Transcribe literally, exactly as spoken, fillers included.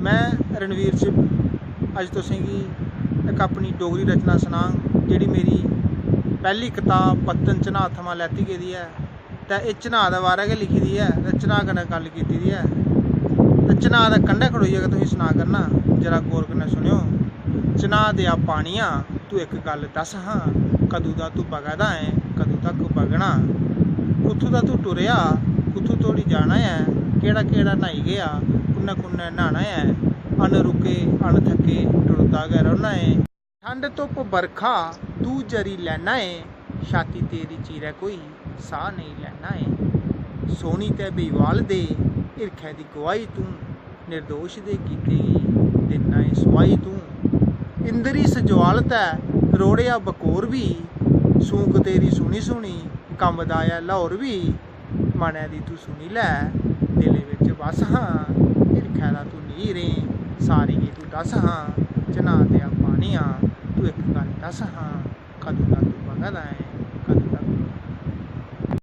में रणवीर सिंह अज्ज तुसेंगी इक अपनी डोगरी रचना सनांग, जेह्ड़ी मेरी पैह्ली कताब पत्तन चन्हां थमां लैती गेदी ऐ। ते एह् चन्हां दे बारै गै लिखी दी ऐ ते चन्हां कन्नै गल्ल कीती दी ऐ। ते चन्हां दे कंढै खड़ोइयै गै तुसेंगी सनाऽ करना, जरा गौर कन्नै सुनेओ। चन्हां देआ पानिया, तूं इक गल्ल दस्स हां, कदूं दा तूं बगा दा ऐं, कदूं तक बगना? कुत्थूं दा तूं टुरेआ, कुत्थूं धोड़ी जाना ऐ? केह्ड़ा केह्ड़ा न्हाई गेआ, कुन्नै कुन्नै न्हाना ऐ? अन रुके अन थक्के टुरदा गै रौह्ना ऐ। ठंड धुप्प बरखा तूं जरी लैना ऐ, छाती तेरी चीरै कोई साह् नेईं लैना ऐ। सोह्नी ते बेवाल दे हिरखै दी गुआही तूं, निर्दोश दे गीतें गी दिन्ना ऐ सुआही तूं। इंद्री सजोआल तै रोड़ेआ बकोर बी, सूंक तेरी सुनी सुनी कंबदा ऐ लाहौर बी। मनै दी तूं सुनी लै, दिलै बिच बस हां, हिरखै दा तूं नेईं रेह्, सारें गी तूं दस्स हां, चन्हां देआ पानिया, तूं इक गल्ल दस्स हां, कदूं दा तूं बगा दा ऐं,